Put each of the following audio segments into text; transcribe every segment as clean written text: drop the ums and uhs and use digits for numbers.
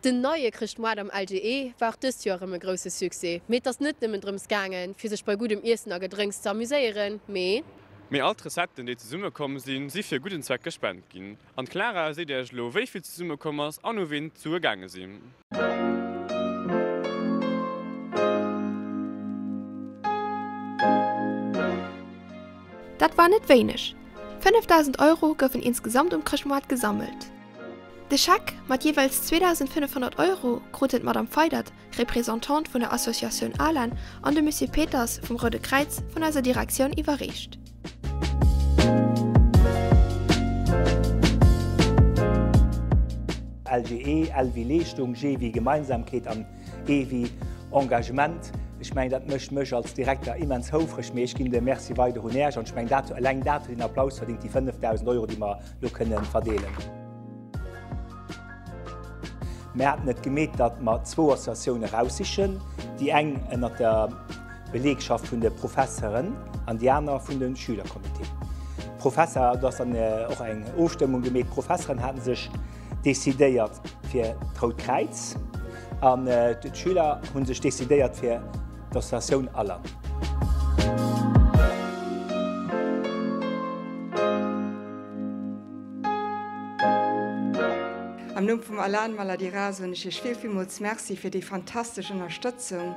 Den neie Chrëschtmoart am LGE war och dëst Joer erëm e grousse Succès. Mee et ass net nëmmen drëms gaangen, fir sech bei guddem Iessen a Gedrénks ze amuséieren, mee. Mee all d'Recetten, déi zesummekomm sinn, si fir e gudden Zweck gespent ginn. An d'Clara seet iech elo, wéi vill zesummekomm ass an u ween d'Sue gaange sinn. Dat war net wéineg, 5.000 Euro goufen insgesamt um Chrëschtmoart gesammelt. De Scheck mat jeeweils 2.500 Euro kruten d'Madame Feidert, Representante vun der Associatioun ALAN, an de Monsieur Peters vum Roude Kräiz vun eiser Direktioun iwwerreecht. LGE, L wéi Leeschtung, G wéi Gemeinsamkeet an E wéi Engagement. Ech mengen, dat mécht mech als Direkter immens houfreg, mee ech ginn de Merci weider un Äech an ech mengen, dat, eleng dat huet een Applaus verdingt, déi 5.000 Euro, déi mer lo kënnen verdeelen. Mir haten et gemeet, datt mer zwou Associatioune raussichen, déi eng ënnert der Belegschaft vun de Professeren an déi aner vun de Schülercomitéen. D'Professer, do ass dann och eng Ofstëmmung gemeet, d'Professeren haten sech decidéiert fir d'Rout Kräiz an d'Schüler hu sech decidéiert fir d'Associatioun Alan. Am Numm vum Alan Maladie-Rare soen ech Iech vill villmools Merci fir déi fantastesch Ënnerstëtzung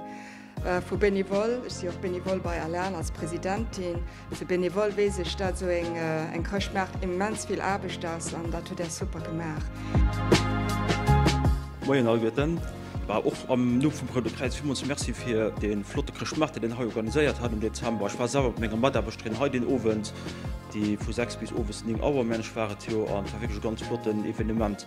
vu Benevole. Ech si och Benevole bei Alan als Presidentin. Als Benevole weess ech, dat esou eng Chrëschtmaart immens vill Aarbecht ass an dat hutt Där super gemaach. Moien alleguerten. Bah, och am Numm vum Roude Kräiz villmools Merci fir dee flotte Chrëschtmaart, deen Dir hei organiséiert hat am Dezember. Ech war selwer mat menger Mataarbechterin hei deen Owend, déi vu 6 bis owes 9 Auer, mengen ech war et jo, an et war wierklech e ganz flotten Evenement.